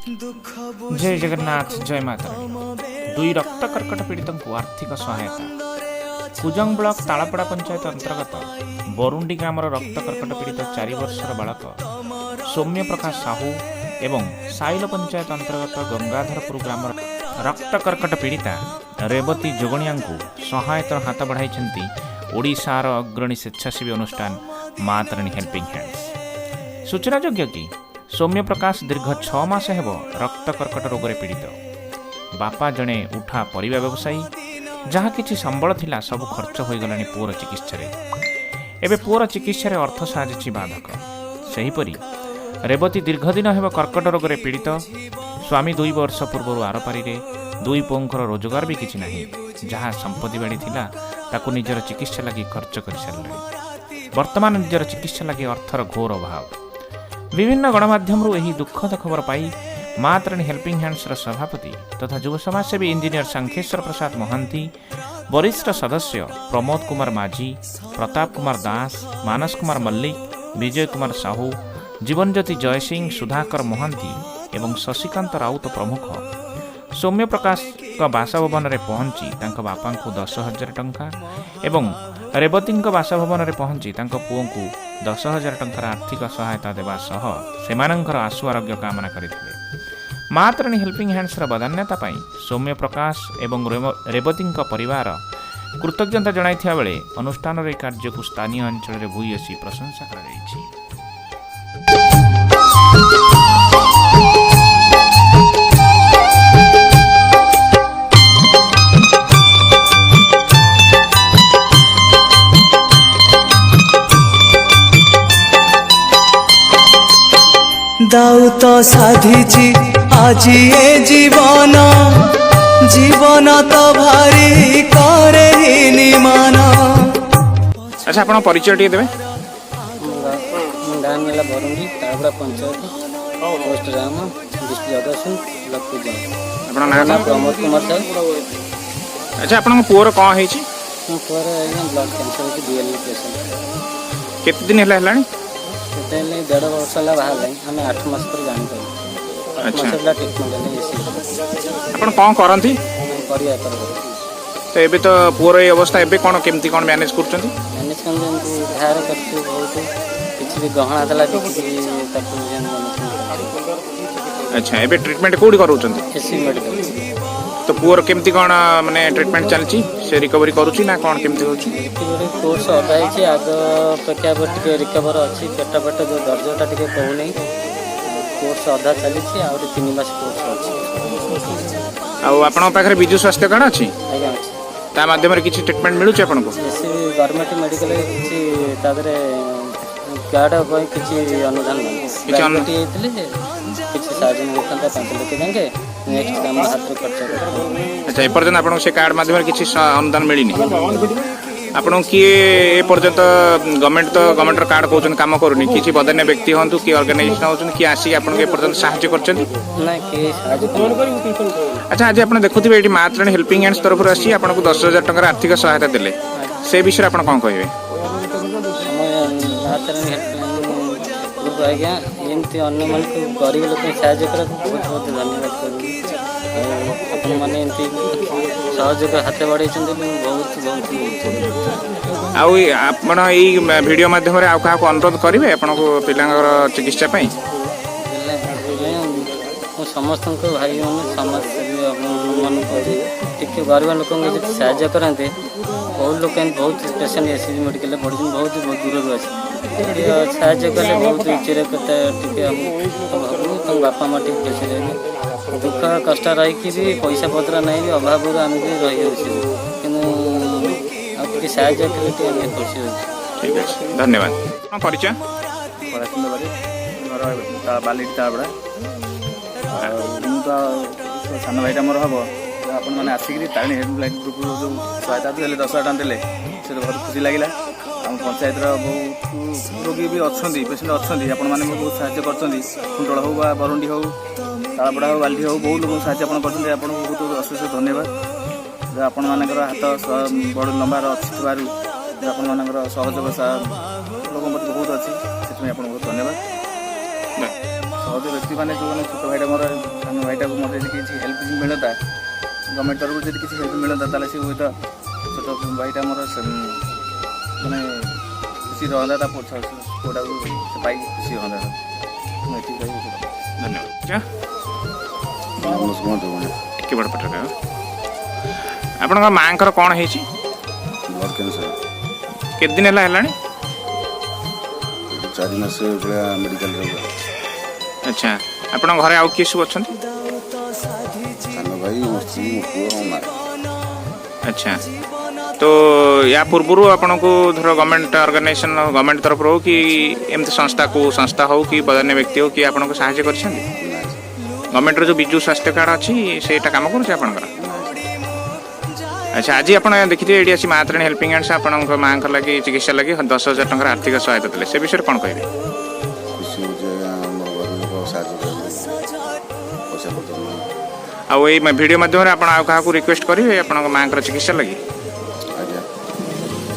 ଜୟ ଜଗନ୍ନାଥ, ଜୟ ମା ତାରିଣୀ। ଦୁଇ ରକ୍ତ କର୍କଟ ପୀଡ଼ିତଙ୍କୁ ଆର୍ଥିକ ସହାୟତା। କୁଜଙ୍ଗ ବ୍ଲକ ତାଳପଡ଼ା ପଞ୍ଚାୟତ ଅନ୍ତର୍ଗତ ବରୁଣ୍ଡି ଗ୍ରାମର ରକ୍ତ କର୍କଟ ପୀଡ଼ିତ 4 ବର୍ଷର ବାଳକ ସୌମ୍ୟ ପ୍ରକାଶ ସାହୁ ଏବଂ ସାଇଲ ପଞ୍ଚାୟତ ଅନ୍ତର୍ଗତ ଗଙ୍ଗାଧରପୁର ଗ୍ରାମର ରକ୍ତ କର୍କଟ ପୀଡ଼ିତା ରେବତୀ ଯୋଗଣିଆଙ୍କୁ ସହାୟତାର ହାତ ବଢ଼ାଇଛନ୍ତି ଓଡ଼ିଶାର ଅଗ୍ରଣୀ ସ୍ୱେଚ୍ଛାସେବୀ ଅନୁଷ୍ଠାନ ମା ତାରିଣୀ ହେଲ୍ପିଂ ହ୍ୟାଣ୍ଡସ୍। ସୂଚନାଯୋଗ୍ୟ କି ସୌମ୍ୟ ପ୍ରକାଶ ଦୀର୍ଘ 6 ମାସ ହେବ ରକ୍ତ କର୍କଟ ରୋଗରେ ପୀଡ଼ିତ। ବାପା ଜଣେ ଉଠା ପରିବା ବ୍ୟବସାୟୀ। ଯାହା କିଛି ସମ୍ବଳ ଥିଲା, ସବୁ ଖର୍ଚ୍ଚ ହୋଇଗଲାଣି ପୁଅର ଚିକିତ୍ସାରେ। ଏବେ ପୁଅର ଚିକିତ୍ସାରେ ଅର୍ଥ ସାଜିଛି ବାଧକ। ସେହିପରି ରେବତୀ ଦୀର୍ଘଦିନ ହେବ କର୍କଟ ରୋଗରେ ପୀଡ଼ିତ। ସ୍ୱାମୀ 2 ବର୍ଷ ପୂର୍ବରୁ ଆରପାରିରେ। ଦୁଇ ପୁଅଙ୍କର ରୋଜଗାର ବି କିଛି ନାହିଁ। ଯାହା ସମ୍ପତ୍ତି ବାଡ଼ି ଥିଲା, ତାକୁ ନିଜର ଚିକିତ୍ସା ଲାଗି ଖର୍ଚ୍ଚ କରିସାରିଲେଣି। ବର୍ତ୍ତମାନ ନିଜର ଚିକିତ୍ସା ଲାଗି ଅର୍ଥର ଘୋର ଅଭାବ। ବିଭିନ୍ନ ଗଣମାଧ୍ୟମରୁ ଏହି ଦୁଃଖଦ ଖବର ପାଇ ମା ତାରିଣୀ ହେଲ୍ପିଂ ହ୍ୟାଣ୍ଡସର ସଭାପତି ତଥା ଯୁବ ସମାଜସେବୀ ଇଞ୍ଜିନିୟର ଶଙ୍ଖେଶ୍ୱର ପ୍ରସାଦ ମହାନ୍ତି, ବରିଷ୍ଠ ସଦସ୍ୟ ପ୍ରମୋଦ କୁମାର ମାଝୀ, ପ୍ରତାପ କୁମାର ଦାସ, ମାନସ କୁମାର ମଲ୍ଲିକ, ବିଜୟ କୁମାର ସାହୁ, ଜୀବନଜ୍ୟୋତି ଜୟସିଂ, ସୁଧାକର ମହାନ୍ତି ଏବଂ ଶଶିକାନ୍ତ ରାଉତ ପ୍ରମୁଖ ସୌମ୍ୟ ପ୍ରକାଶଙ୍କ ବାସଭବନରେ ପହଞ୍ଚି ତାଙ୍କ ବାପାଙ୍କୁ 10,000 ଟଙ୍କା ଏବଂ ରେବତୀଙ୍କ ବାସଭବନରେ ପହଞ୍ଚି ତାଙ୍କ ପୁଅଙ୍କୁ 10,000 ଟଙ୍କାର ଆର୍ଥିକ ସହାୟତା ଦେବା ସହ ସେମାନଙ୍କର ଆଶୁ ଆରୋଗ୍ୟ କାମନା କରିଥିଲେ। ମା ତାରିଣୀ ହେଲ୍ପିଂ ହ୍ୟାଣ୍ଡସର ବଦାନ୍ୟତା ପାଇଁ ସୌମ୍ୟ ପ୍ରକାଶ ଏବଂ ରେବତୀଙ୍କ ପରିବାର କୃତଜ୍ଞତା ଜଣାଇଥିବା ବେଳେ ଅନୁଷ୍ଠାନର ଏହି କାର୍ଯ୍ୟକୁ ସ୍ଥାନୀୟ ଅଞ୍ଚଳରେ ଭୂୟସୀ ପ୍ରଶଂସା କରାଯାଇଛି। ଦାଉ ତ ସାଧିଛି ଆଜି ଏ ଜୀବନ, ଜୀବନ ତ ଭାରି କରେ ନିମାନ। ଆଚ୍ଛା, ଆପଣ ପରିଚୟ ଟିକେ ଦେବେ? ମୋ ଗାଁ ହେଲା Barundi, Talapada panchayat, post Ram, district Jagatsingh, block Kujang. ଆପଣଙ୍କ ନାଁ? ମୋ ନାଁ ପ୍ରମୋଦ କୁମାର ସାହୁ। ଆଚ୍ଛା, ଆପଣଙ୍କ ପୁଅର କ'ଣ ହେଇଛି? ମୋ ପୁଅର ଆଜ୍ଞା ବ୍ଲଡ଼ କ୍ୟାନ୍ସର ହେଇଛି, ଡୁଏଲ୍ ପେସେଣ୍ଟ। କେତେ ଦିନ ହେଲା ହେଲାଣି? କେତେ ହେଲେ ଦେଢ଼ ବର୍ଷ ହେଲା ବାହାରିଲାଣି। ଆମେ 8 ମାସ ପରେ ଜାଣିପାରିଲୁ। 8 ମାସ ହେଲା ଟ୍ରିଟମେଣ୍ଟ ହେଲା ଏସି। ଆପଣ କ'ଣ କରନ୍ତି? ପରିବା ବେପାର କରୁ। ତ ଏବେ ତ ପୁଅର ଏଇ ଅବସ୍ଥା, ଏବେ କ'ଣ କେମିତି କ'ଣ ମ୍ୟାନେଜ କରୁଛନ୍ତି? ମ୍ୟାନେଜ୍ କେମିତି, ଏମିତି ଧାର କରିଛୁ ବହୁତ। କିଛି ବି ଗହଣା ଥିଲା, ବିକିକି ତାକୁ ଯେମିତି। ଆଚ୍ଛା, ଏବେ ଟ୍ରିଟମେଣ୍ଟ କୋଉଠି କରାଉଛନ୍ତି? AC medical. ତ ପୁଅର କେମିତି କ'ଣ ମାନେ ଟ୍ରିଟମେଣ୍ଟ ଚାଲିଛି? ସେ ରିକଭରି କରୁଛି ନା କ'ଣ କେମିତି ହେଉଛି? ରିକଭରି କୋର୍ସ ଅଧା ହେଇଛି। ଆଗ ଅପେକ୍ଷା ଏବେ ଟିକେ ରିକଭର ଅଛି। ପେଟ ପେଟ ଯେଉଁ ଦରଜଟା ଟିକେ କହୁନାହିଁ। କୋର୍ସ ଅଧା ଚାଲିଛି, ଆହୁରି 3 ମାସ କୋର୍ସ ଅଛି। ଆଉ ଆପଣଙ୍କ ପାଖରେ ବିଜୁ ସ୍ୱାସ୍ଥ୍ୟ କାର୍ଡ଼ ଅଛି? ଆଜ୍ଞା, ଅଛି। ତା ମାଧ୍ୟମରେ କିଛି ଟ୍ରିଟମେଣ୍ଟ ମିଳୁଛି ଆପଣଙ୍କୁ? ଏସି ଗଭର୍ଣ୍ଣମେଣ୍ଟ ମେଡ଼ିକାଲରେ କିଛି ତା ଦେହରେ କାର୍ଡ଼ ପାଇଁ କିଛି ଅନୁଦାନ ନାହିଁ। କିଛି ପ୍ରାଇଭେଟ୍ ହେଇଥିଲେ କିଛି ସାହାଯ୍ୟ ମିଳିଥାନ୍ତା, 5 ଲକ୍ଷ ଯାକେ ନେକ୍ସଟ ଆମ ହାତରୁ ଖର୍ଚ୍ଚ କରିଥାନ୍ତା। ଆଚ୍ଛା, ଏପର୍ଯ୍ୟନ୍ତ ଆପଣଙ୍କୁ ସେ କାର୍ଡ଼ ମାଧ୍ୟମରେ କିଛି ଅନୁଦାନ ମିଳିନି। ଆପଣଙ୍କୁ କିଏ ଏପର୍ଯ୍ୟନ୍ତ ଗଭର୍ଣ୍ଣମେଣ୍ଟ ତ ଗଭର୍ଣ୍ଣମେଣ୍ଟର କାର୍ଡ଼ କହୁଛନ୍ତି କାମ କରୁନି, କିଛି ବଦାନ୍ୟ ବ୍ୟକ୍ତି ହୁଅନ୍ତୁ କି ଅର୍ଗାନାଇଜେସନ ହେଉଛନ୍ତି, କିଏ ଆସିକି ଆପଣଙ୍କୁ ଏପର୍ଯ୍ୟନ୍ତ ସାହାଯ୍ୟ କରିଛନ୍ତି? ନାଇଁ, କିଏ ସାହାଯ୍ୟ କରୁନାହାନ୍ତି। ଆଚ୍ଛା, ଆଜି ଆପଣ ଦେଖୁଥିବେ ଏଇଠି ମା ତାରିଣୀ ହେଲ୍ପିଂ ହ୍ୟାଣ୍ଡସ୍ ତରଫରୁ ଆସି ଆପଣଙ୍କୁ 10,000 ଟଙ୍କାର ଆର୍ଥିକ ସହାୟତା ଦେଲେ। ସେ ବିଷୟରେ ଆପଣ କ'ଣ କହିବେ? ଆମ ମା ତାରିଣୀ ହେଲ୍ପଲାଇନ୍ ଗ୍ରୁପ୍ ଆଜ୍ଞା, ଏମିତି ଅନ୍ୟମାନଙ୍କୁ, ଗରିବ ଲୋକଙ୍କୁ ସାହାଯ୍ୟ କରିବାକୁ ବହୁତ ବହୁତ ଧନ୍ୟବାଦ କରିବି। ଆଉ ଆପଣମାନେ ଏମିତି ସହଯୋଗ ହାତ ବଢ଼େଇଛନ୍ତି, ମୁଁ ବହୁତ ବହୁତ। ଆଉ ଆପଣ ଏଇ ଭିଡ଼ିଓ ମାଧ୍ୟମରେ ଆଉ କାହାକୁ ଅନୁରୋଧ କରିବେ ଆପଣଙ୍କୁ ପିଲାଙ୍କର ଚିକିତ୍ସା ପାଇଁ? ହେଲେ ଆଜ୍ଞା, ମୁଁ ସମସ୍ତଙ୍କୁ, ଭାଇମାନେ, ସମାଜସେବୀ ଆପଣମାନଙ୍କୁ ଟିକେ ଗରିବ ଲୋକଙ୍କୁ ଯଦି ସାହାଯ୍ୟ କରନ୍ତେ, ବହୁତ ଲୋକ ଏମିତି ବହୁତ ପେସେଣ୍ଟ ଏସ୍ ସି ବି ମେଡ଼ିକାଲରେ ପଢ଼ୁଛନ୍ତି, ବହୁତ ବହୁତ ଦୂରରୁ ଆସି ଟିକେ ସାହାଯ୍ୟ କଲେ ବହୁତ ଚିରକୃତ ଟିକେ ଆମକୁ ଭାବୁ। ତାଙ୍କ ବାପା ମା ଟିକେ ଖୁସି ରହିବେ। ଦୁଃଖ କଷ୍ଟ ରହିକି ବି, ପଇସା ପତ୍ର ନାହିଁ ବି, ଅଭାବରୁ ଆମେ ବି ରହିଯାଉଛୁ, କିନ୍ତୁ ଆଉ ଟିକେ ସାହାଯ୍ୟ କଲେ ଟିକେ ଆମେ ଖୁସି ହେଉଛୁ। ଠିକ୍ ଅଛି, ଧନ୍ୟବାଦ। କ'ଣ ପରିଚୟ? ପରାଚନ୍ଦ୍ର ବାରିକ, ଘର ବାଲିଟି, ତାଳପଡ଼ା। ଆଉ ମୁଁ ତ ସାନ ଭାଇଟା ମୋର ହେବ। ତ ଆପଣମାନେ ଆସିକିରି ତାରିଣୀ ହେଲ୍ପଲାଇନ୍ ଗ୍ରୁପରୁ ଯେଉଁ ସହାୟତା ଦେଲେ, 10,000 ଟଙ୍କା ଦେଲେ, ସେ ତ ବହୁତ ଖୁସି ଲାଗିଲା। ଆମ ପଞ୍ଚାୟତର ବହୁତ ରୋଗୀ ବି ଅଛନ୍ତି, ପେସେଣ୍ଟ ଅଛନ୍ତି। ଆପଣମାନେ ବି ବହୁତ ସାହାଯ୍ୟ କରିଛନ୍ତି। ଖୁଣ୍ଟଳ ହଉ ବା ବରୁଣ୍ଡି ହଉ, ତାଳପଡ଼ା ହଉ, ବାଲିଟି ହଉ, ବହୁତ ଲୋକଙ୍କୁ ସାହାଯ୍ୟ ଆପଣ କରିଛନ୍ତି। ଆପଣଙ୍କୁ ବହୁତ ଅଶେଷ ଧନ୍ୟବାଦ। ଯେ ଆପଣମାନଙ୍କର ହାତ ବଡ଼ ଲମ୍ବାର ଅଛି ଥିବାରୁ, ଯେ ଆପଣମାନଙ୍କର ସହଯୋଗ ଲୋକଙ୍କ ପ୍ରତି ବହୁତ ଅଛି, ସେଥିପାଇଁ ଆପଣଙ୍କୁ ବହୁତ ଧନ୍ୟବାଦ। ସହଜ ବ୍ୟକ୍ତିମାନେ, ଯେଉଁମାନେ ଛୋଟ ଭାଇଟା ମୋର ଗଭର୍ଣ୍ଣମେଣ୍ଟ ତରଫରୁ ଯଦି କିଛି ହେଲ୍ପ ମିଳନ୍ତା, ତାହେଲେ ସେ ହୁଏତ ଛୋଟ ଭାଇଟା ମୋର ମାନେ ଖୁସି ରହନ୍ତା, ତା ପୁଅଟାକୁ ସେ ପାଇକି ଖୁସି ହୁଅନ୍ତା। ମୁଁ ଏତିକି କହିବି। ଧନ୍ୟବାଦ। ଆଚ୍ଛା, ଟିକେ ବଡ଼ ପାଟିରେ କହିବ। ଆପଣଙ୍କ ମାଆଙ୍କର କ'ଣ ହେଇଛି? Blood cancer. କେତେ ଦିନ ହେଲା ହେଲାଣି? 4 ମାସ ଭଳିଆ ମେଡ଼ିକାଲରେ। ଆଚ୍ଛା, ଆପଣଙ୍କ ଘରେ ଆଉ କିଏ ସବୁ ଅଛନ୍ତି? ସାନ ଭାଇ, ମୋ ସ୍ତ୍ରୀ, ମୋ ପୁଅ, ମୋ ମା। ଆଚ୍ଛା, ତ ୟା ପୂର୍ବରୁ ଆପଣଙ୍କୁ ଧର ଗଭର୍ଣ୍ଣମେଣ୍ଟ ଅର୍ଗାନାଇଜେସନ, ଗଭର୍ଣ୍ଣମେଣ୍ଟ ତରଫରୁ ହଉ କି ଏମିତି ସଂସ୍ଥା, କେଉଁ ସଂସ୍ଥା ହଉ କି ବଦାନ୍ୟ ବ୍ୟକ୍ତି ହଉ କି ଆପଣଙ୍କୁ ସାହାଯ୍ୟ କରିଛନ୍ତି? ନାଇଁ। ଗଭର୍ଣ୍ଣମେଣ୍ଟର ଯେଉଁ ବିଜୁ ସ୍ୱାସ୍ଥ୍ୟ କାର୍ଡ଼ ଅଛି, ସେଇଟା କାମ କରୁଛି ଆପଣଙ୍କର? ଆଚ୍ଛା, ଆଜି ଆପଣ ଦେଖିଥିବେ, ଏଇଠି ଆସି ମା ତାରିଣୀ ହେଲ୍ପିଂ ହ୍ୟାଣ୍ଡସ୍ ଆପଣଙ୍କ ମାଆଙ୍କ ଲାଗି ଚିକିତ୍ସା ଲାଗି 10,000 ଟଙ୍କାର ଆର୍ଥିକ ସହାୟତା ଦେଲେ, ସେ ବିଷୟରେ କ'ଣ କହିବେ? ଖୁସି ହେଉଛି ଆଜ୍ଞା, ଆମର ଗରିବ ଲୋକ, ସାହାଯ୍ୟ କରନ୍ତି, ପଇସା ପତ୍ର ନାହିଁ। ଆଉ ଏଇ ଭିଡ଼ିଓ ମାଧ୍ୟମରେ ଆପଣ ଆଉ କାହାକୁ ରିକ୍ୱେଷ୍ଟ କରିବେ ଆପଣଙ୍କ ମାଆଙ୍କର ଚିକିତ୍ସା ଲାଗି? ଆଜ୍ଞା।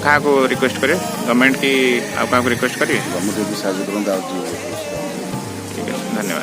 କାହାକୁ ରିକ୍ୱେଷ୍ଟ କରିବେ? ଗଭର୍ଣ୍ଣମେଣ୍ଟ କି ଆଉ କାହାକୁ ରିକ୍ୱେଷ୍ଟ କରିବେ? ଗଭର୍ଣ୍ଣମେଣ୍ଟ ଯଦି ସାହାଯ୍ୟ କରନ୍ତି, ଆଉ ଟିକେ ଖୁସି ହୁଅନ୍ତି। ଠିକ୍ ଅଛି, ଧନ୍ୟବାଦ।